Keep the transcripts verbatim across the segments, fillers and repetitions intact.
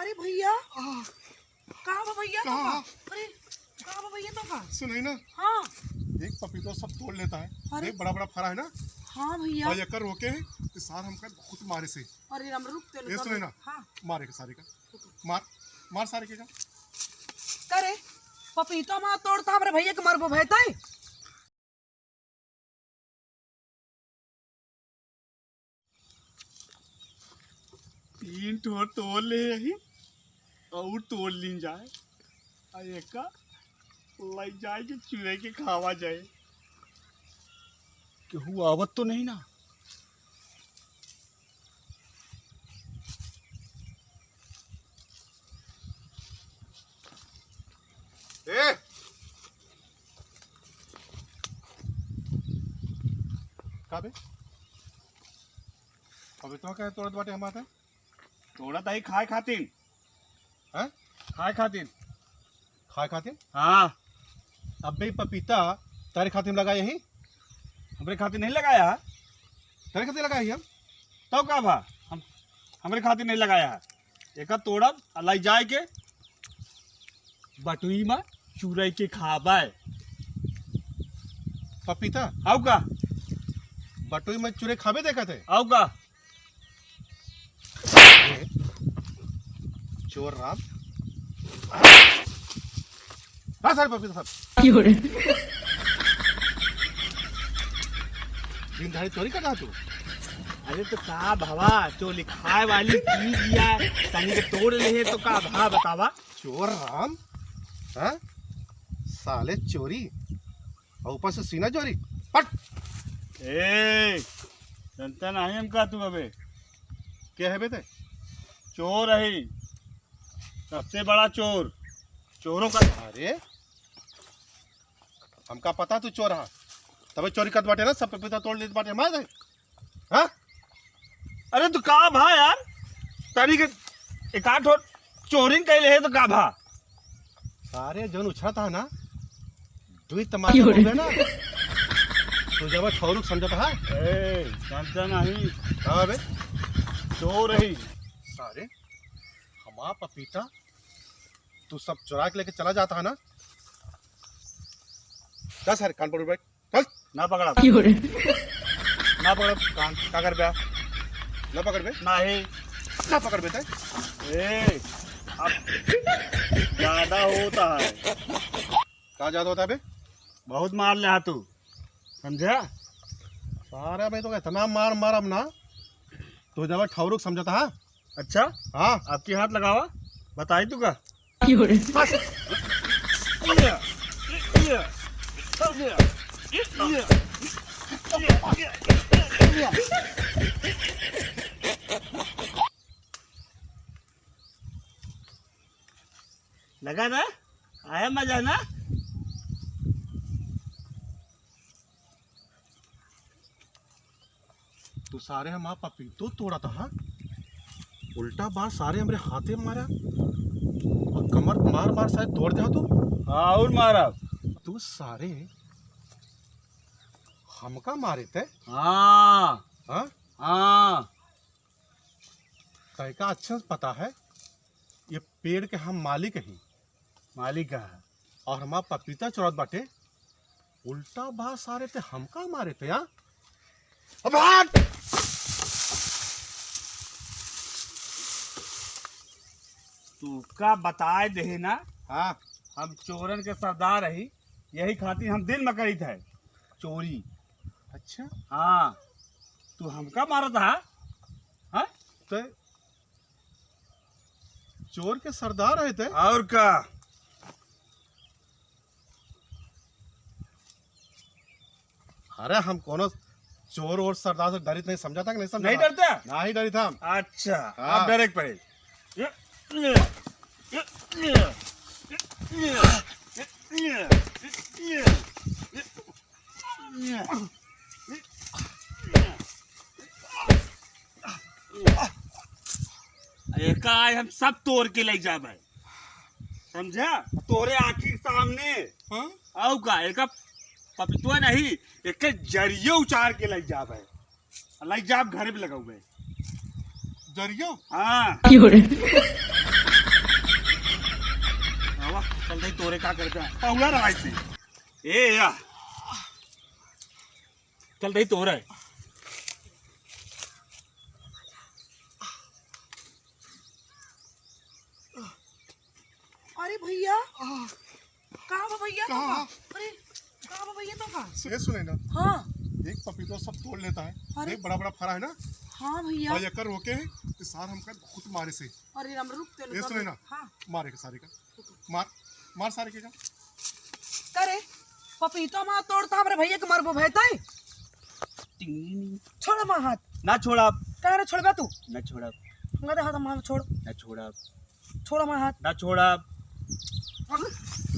अरे भैया, आह। का बा भैया तो कहाँ? का? अरे, का बा भैया तो का? सुनाई ना। हाँ। देख, पपीतो सब तोड़ लेता है। अरे। देख, बड़ा बड़ा फरा है ना। हाँ भैया। भाई, एकर रोके है, तो सार हमका बहुत मारे से। अरे राम, रुक ते ये सुनाई ना। हाँ। मारे के सारे का। रुको। मार, मार सारे के का। करे, पपीतो मार तोड़ता हमरे भैया के मरबो भैताई। तीन ठो तोड़ ले यही और तोड़ लीन जाए, आ एका लई जाए के चुरे के खावा जाए। केहू आवत तो नहीं ना? ए! का बे? अबे तो क्या तोड़त बाटे हमार? तोड़त आई खाए खातिर। हैं? खाए खातिर। खाए खातिर? हाँ। अबे पपीता तारे खातिर लगाए यही? हमरे खातिर नहीं लगाया है। तारे खातिर लगाए ही हम। तो का भा? हम, हमरे खातिर नहीं लगाया है। एका तोड़ब, आ लाई जाए के बटुई में चुरई के खाबे। पपीता? आऊ का? बटुई में चुरई खाबे देखत है? आऊ का? चोर राम। हाँ, सारे पपीता सब। की हो रे? दिन दहाड़े चोरी कर रहा तू? अरे तो का भवा, चोली खाए वाली चीज या तनी के तोड़ ले है तो का भा बतावा? चोर राम, हाँ? साले चोरी, और ऊपर से सीना चोरी। पट। ए, जनता नहीं हम का तू अबे? क्या है बे ते? चोर है, सबसे बड़ा चोर, चोरों का। अरे, हमका पता तू चोर हा, तबे चोरी करत बाटे ना, सब पपीता तोड़ लेत बाटे, मार दे। हाँ? अरे तू का भा यार, तारी के एक आध ठो चोरिन कैले है तो का भा? सारे जौन उछलत हा ना, दुई तमाचा हो गया ना। तू जब ठौरुक समझत हा। ए, समझा नहीं। हाँ बे। चोर रही। सारे, हमार पपीता तू सब चुरा के लेके चला जाता है ना। जा सारे कान पर बैठ, चल। ना पकड़ा। की हो रे? ना पकड़ा कान, का करबे? ना पकड़बे? नहीं। ना पकड़बे ते? ए, अब ज्यादा होता है। का ज्यादा होता है बे? बहुत मार ले तू, समझा? सारे भाई तो इतना मार मारब ना, तू जब ठौरुक समझता है। अच्छा? हाँ। आपकी हाथ लगावा, बताई तू का? लगा ना? आया मजा ना? तू सारे हमार पपीतो तोड़त हा, उल्टा बार सारे हमरे हाथे मारा और कमर मार मार सारे तोड़ दे तू। हाँ, और मारा। तू सारे हमका मारे ते? हाँ। हाँ? हाँ। तैका अच्छा से पता है, ये पेड़ के हम मालिक ही। मालिक है। और हमार पपीता चुरात बाटे, उल्टा बात सारे ते हमका मारे ते, हाँ? अब हट! तू का बताए देहे ना? हाँ। हम चोरन के सरदार रही, यही खातिर हम दिन में करीत है चोरी। अच्छा? हाँ। तू हमका मारत हा? हाँ? ते चोर के सरदार है ते? और का? अरे हम कोनो चोर और सरदार से डरित नहीं, समझा था कि नहीं समझा नहीं था? डरता? नहीं डरित हम। अच्छा, हाँ। अब डरे के पड़े। ये, ये, ये, ये, ये, ये, ये, ये, ये, ये, ये, ये, ये, ये, एका आज हम सब तोड़ के ले जाबे, समझा? तोरे आँखी के सामने। हाँ? आऊ का, एका पपीतवा नहीं, एके जरियो उचार के ले जाबे, ले जाब घरे पे लगाऊबे। जरियो? हाँ। की हो रे? चल दे तोरे का करता है? पौला रहा इसे। ए या। चल दे तोरे। अरे भैया, कहाँ बा भैया तो कहाँ? का? अरे, कहाँ बा भैया तो का? ये सुने ना, हाँ। एक पपीतो सब तोड़ लेता है, अरे। एक बड़ा बड़ा फरा है ना, हाँ भैया। भाई एकर रोके है कि सार हमका बहुत मारे से। अरे राम, रुक ते ये रुक। सुने ना, हाँ। मारे के सारे का, मार, मार सारे के का। करे, पपीतो मा तोड़ता हमरे भैया के मरबो भैताई। छोड़ मा हाथ। ना छोड़ब। काहे रे छोड़बा तू? ना छोड़ब। ना दे हाथ, मा छोड़। ना छोड़ब। छोड़ मा हाथ। ना छोड़ब।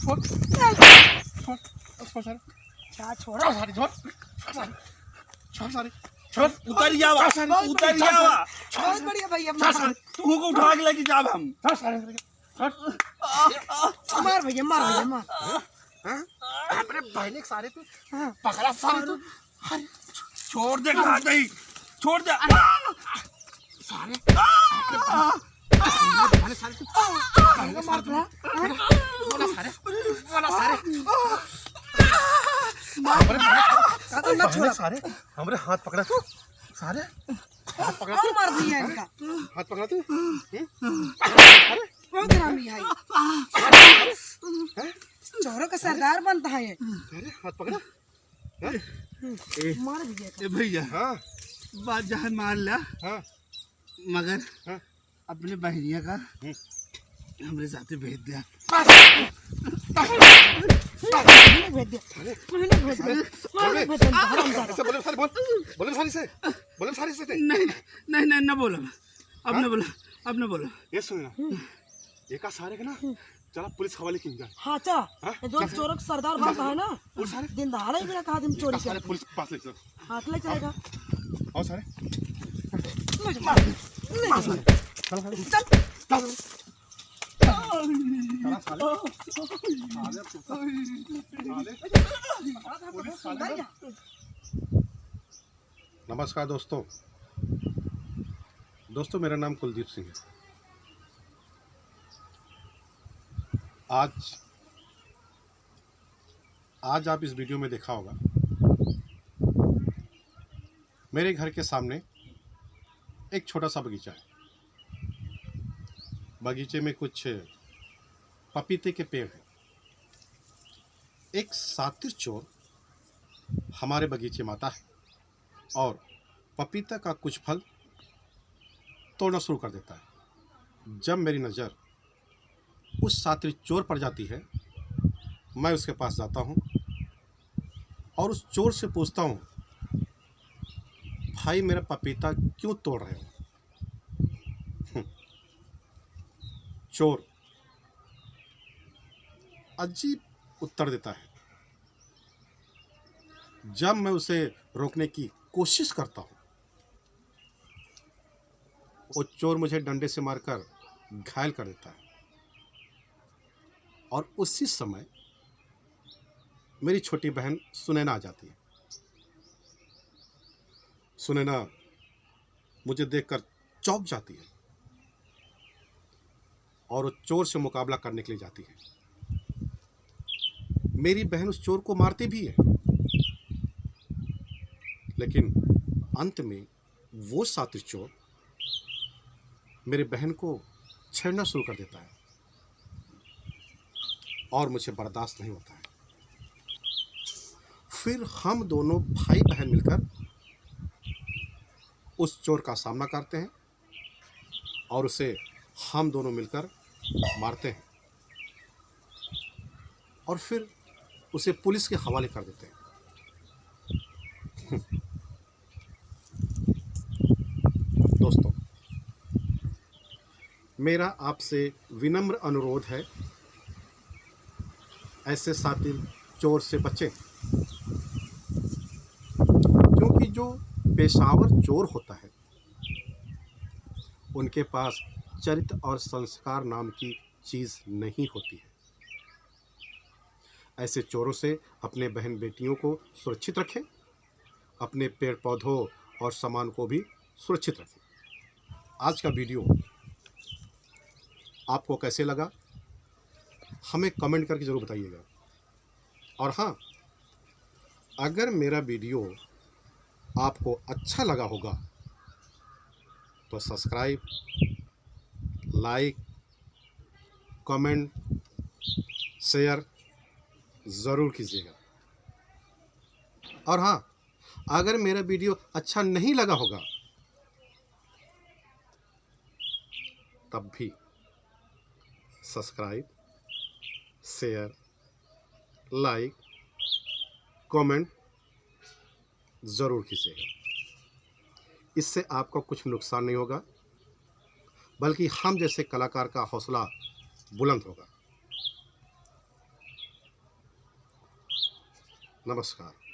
छोड़। छोड़। छोड़, छोड़, सारे। क्या छोड़? छोड़, सारे, छोड़। छोड़, सारे। छोड़, सारे। छोड़, उतर जावा। छोड़, सारे, उतर छोड़, जावा। सारे। बहुत बढ़िया भैया, छोड़, सारे। तू को उठा के लेके जाब हम। छोड़, सारे, सारे। छोड़। मार भैया, मार भैया, मार। हाँ? अरे बहने के सारे तू। हाँ। पकड़ा सारे तू। अरे, छोड़ दे, खा दे। छोड़ दे। सारे। अरे, सारे तू। बोला सारे। बोला सारे। अरे, अरे, सारे। हमरे हाथ पकड़ा तू। सारे। हाथ पकड़ा और तू। मार दिया इनका। हाथ पकड़ा तू। हम्म? अरे। बहुत हरामी है। हैं? चोरों का सरदार बनता है ये। अरे, हाथ पकड़ा। हैं? मार दिया इनका। ए भैया, हाँ। बात जहन मार ला, हाँ। मगर हाँ। अपने बहनिया का हम्म। हमरे साथे भेज दिया। मैंने भेज दिया। मैंने भेज दिया। मैंने भेज दिया। हरामजादा। ऐसे बोले सारे बोल। बोले सारे से। बोले सारे से। नहीं, नहीं, नहीं, ना बोला। अब हाँ? ना बोला। अब ना बोला। ये सुन ना। हम्म। एका सारे के ना, हम्म। चला पुलिस हवाले किन जाए। हाँ, चला। हाँ? ये जो चल, चल। चोरों का सरदार चल, बनता चल। है ना, उठ सारे। दिन दहाड़े भी ना कहा दिन चोरी सारे किया। पुलिस पास ले चल। हाथ ले चलेगा। आओ सारे। ले जा, मार। ले जा। चल, चल। चल, चल। चला साले। साले, साले। पुलिस साले। नमस्कार दोस्तों। दोस्तों, मेरा नाम कुलदीप सिंह है। आज, आज आप इस वीडियो में देखा होगा, मेरे घर के सामने एक छोटा सा बगीचा है। बगीचे में कुछ पपीते के पेड़ हैं। एक शातिर चोर हमारे बगीचे में आता है और पपीता का कुछ फल तोड़ना शुरू कर देता है। जब मेरी नज़र उस शातिर चोर पर जाती है, मैं उसके पास जाता हूँ और उस चोर से पूछता हूँ, "भाई, मेरा पपीता क्यों तोड़ रहे हो?" हम्म। चोर अजीब उत्तर देता है। जब मैं उसे रोकने की कोशिश करता हूँ, वो चोर मुझे डंडे से मारकर घायल कर देता है और उसी समय मेरी छोटी बहन सुनैना आ जाती है। सुनैना मुझे देखकर चौंक जाती है और वो चोर से मुकाबला करने के लिए जाती है। मेरी बहन उस चोर को मारती भी है, लेकिन अंत में वो शातिर चोर मेरे बहन को छेड़ना शुरू कर देता है और मुझे बर्दाश्त नहीं होता है। फिर हम दोनों भाई बहन मिलकर उस चोर का सामना करते हैं और उसे हम दोनों मिलकर मारते हैं और फिर उसे पुलिस के हवाले कर देते हैं। दोस्तों, मेरा आपसे विनम्र अनुरोध है, ऐसे शातिर चोर से बचें, क्योंकि जो पेशावर चोर होता है, उनके पास चरित्र और संस्कार नाम की चीज़ नहीं होती है। ऐसे चोरों से अपने बहन बेटियों को सुरक्षित रखें, अपने पेड़ पौधों और सामान को भी सुरक्षित रखें। आज का वीडियो आपको कैसे लगा, हमें कमेंट करके ज़रूर बताइएगा। और हाँ, अगर मेरा वीडियो आपको अच्छा लगा होगा तो सब्सक्राइब, लाइक, कमेंट, शेयर ज़रूर कीजिएगा। और हाँ, अगर मेरा वीडियो अच्छा नहीं लगा होगा तब भी सब्सक्राइब, शेयर, लाइक, कमेंट ज़रूर कीजिएगा। इससे आपका कुछ नुकसान नहीं होगा, बल्कि हम जैसे कलाकार का हौसला बुलंद होगा। नमस्कार।